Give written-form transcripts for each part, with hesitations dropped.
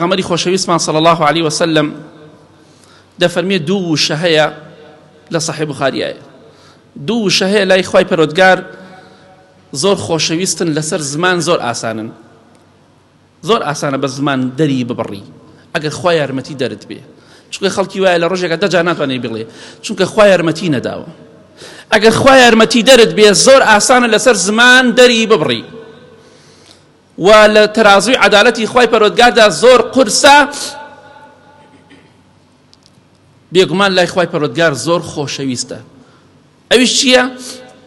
پێغەمبەری خۆشەویستمان صلی اللە علیه وسلم دەفەرمێ دوو وشە هەیە لە صحیح بخاریایە دوو وشە هەیە لای خوای پەروەردگار زۆر خۆشەویستن لەسەر زمان زۆر ئاسانن زۆر ئاسانە بە زمان دەری ببڕی ئەگەر خوا یارمەتی دەرت بێ چونکە خەڵکی وایە لە ڕۆژێکە دەجا ناتوانێت بڵێ چونکە خوا یارمەتی نەداوە ئەگەر خوا یارمەتی دەرت بێ زۆر ئاسانە لەسەر زمان دەری ببڕی و لە تەرازووی عەدالەتی خوای پەروەردگاردا زۆر قورسە بێگومان لای خوای پەروەردگار زۆر خۆشەویستە ئەویش چییە؟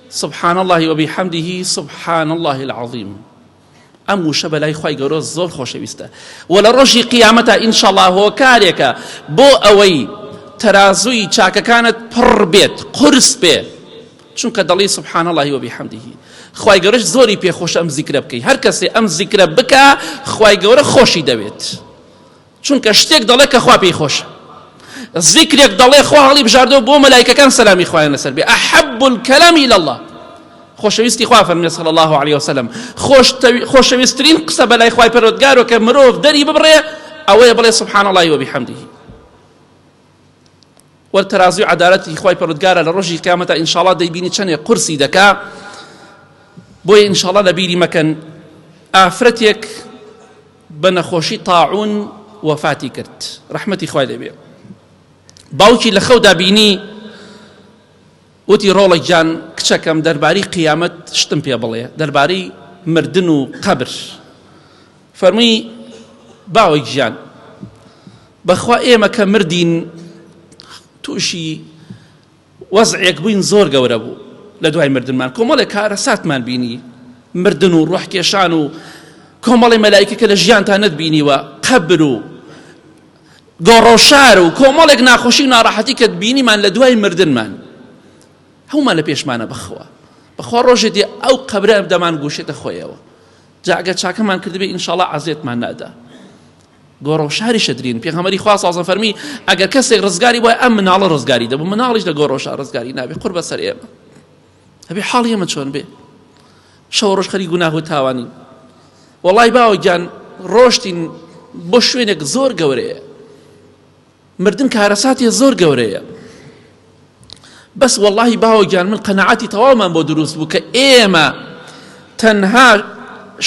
سبحان الله وبحمده سبحان الله العظیم ئەم وشە بەلای خوای گەورە زۆر خۆشەویستە و لە ڕۆژی قیامەتا ئینشاءاللە هۆکارێکە بۆ ئەوەی تەرازووی چاکەکانت پڕ بێت قورس بێ چونکە دەڵێی سبحان اللە وبحمده خوای گەورەش زۆری پێ خۆشە ئەم زیکرە بکەی هەر کەسێ ئەم زیکرە بکا خوای گەورە خۆشی دەوێت چونکە شتێک دەڵێ کە خوا پێی خۆشە زیکرێک دەڵێ خوا هەڵی بژاردەوە بۆ مەلایکەکان سەلامی خوایان لەسەر بێ ئەحب الكلام إلى الله خۆشەویستی خوا فەرمی صلی الله علیه وسلم خۆشەویستترین قسە بەلای خوای پەروەردگارەوە کە مرۆڤ دەری ببڕێ ئەوەیە بڵێ سبحان الله وبحمده وەر تەرازوی عەدالەتی خوای پەروەردگارە لە ڕۆژی قیامەتا ئینشاڵا دەیبینی چەنێ قورسی دەکا بۆیە ئینشاڵا لە بیری مەکەن ئافرەتێک بە نەخۆشی تاعون وەفاتی کرد ڕەحمەتی خوای لێبێ باوکی لە خەودا بینی وتی ڕۆڵە گیان کچەکەم دەربارەی قیامەت شتم پێ بڵێ دەربارەی مردن و قەبر فەرمووی باوە گیان بەخوا ئێمە کە مردین تووشی وەزعێک بووین زۆر گەورە بوو لە دوای مردنمان کۆمەڵێک کارەساتمان بینی مردن و ڕۆحکێشان و کۆمەڵی مەلایکە کە لە ژیانتا نەتبینیوە قەبر و گۆڕۆشار و کۆمەڵێک ناخۆشی و ناڕەحەتی کە بینیمان لە دوای مردنمان هەمومان لە پێشمانە بەخوا بەخوا ڕۆژێ دێ ئەو قەبرە دەمان گوشێتە خۆیەوە جا ئەگەر چاکەمان کردبێ ئینشاڵا عەزێتمان نادا گۆڕۆشاریشە درین پێغەمبەری خوا سازە فەرمی ئەگەر کەسێک ڕزگاری بووە ئەم مناڵە ڕزگاری دەبوو مناڵیش لە گۆڕۆشار ڕزگاری نابێ قور بەسەر ئێمە ئەبێ حاڵی ئێمە چۆن بێ شەو ڕۆژ خەری گوناه و تاوانین وەڵای باوە گیان ڕۆشتین بۆ شوێنێک زۆر گەورەیە مردن کارەساتێ زۆر گەورەیە بەس وەڵاهی باوە گیان من قەناعەتی تەواومان بۆ دروست بوو کە ئێمە تەنها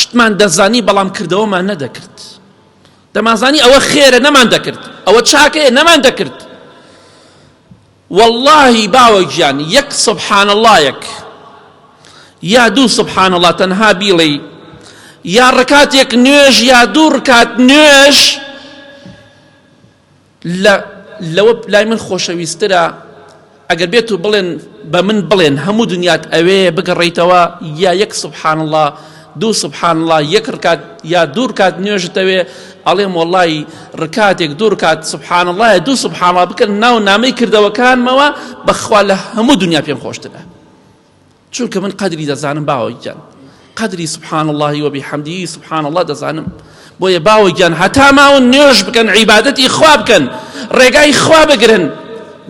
شتمان دەزانی بەڵام کردەوەمان نەدەکرد دەمانزانی ئەوە خێرە نەمان دەکرد ئەوە چاکەیە نەمان دەکرد واللهی باوە گیان یەک سبحان الله یەک یا دوو سبحان الله تەنها بیڵێ یا ڕکاتێک نوێژ یا دوو ڕکات نوێژ لە لەوە لای من خۆشەویسترە ئەگەر بێت و بڵێن بە من بڵێن هەموو دنیات ئەوێ بگەڕیتەوە یا یەک سبحان الله دوو سبحان الله یەک ڕکات یا دوو ڕکات نوێژتەوێ ئەڵێم وەڵی ڕکاتێک دوو ڕکات سبحان الله دوو سبحان الله بکەن ناو نامەی کردەوەکانمەوە بەخوا لە هەموو دنیا پێم خۆشترە چونکە من قەدری دەزانم باوە گیان قەدری سبحان اللە وبحمده سبحان اللە دەزانم بۆیە باوە گیان هەتا ماون نوێژ بکەن عیبادەتی خوا بکەن ڕێگای خوا بگرن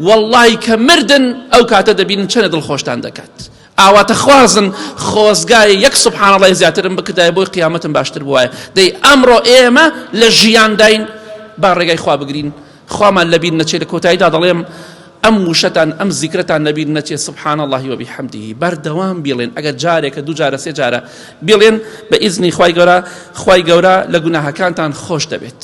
واللهی کە مردن ئەو کاتە دەبینن چەنە دڵخۆشتان دەکات ئاواتە خوازن خۆزگای یەک سبحان الله زیاترم بکردایە بۆی قیامەتم باشتر بوایە دەی ئەمڕۆ ئێمە لە ژیانداین با ڕێگای خوا بگرین خوامان لەبیر نەچێ لە کۆتاییدا دەڵێم ئەم وشەتان ئەم زیکرەتان لەبیر نەچێ سبحان اللە وبحمده بەردەوام بیڵێن ئەگەر جارێکە دوو جارە سێ جارە بیڵێن بە ئیزنی خوای گەورە خوای گەورە لە گوناهەکانتان خۆش دەبێت.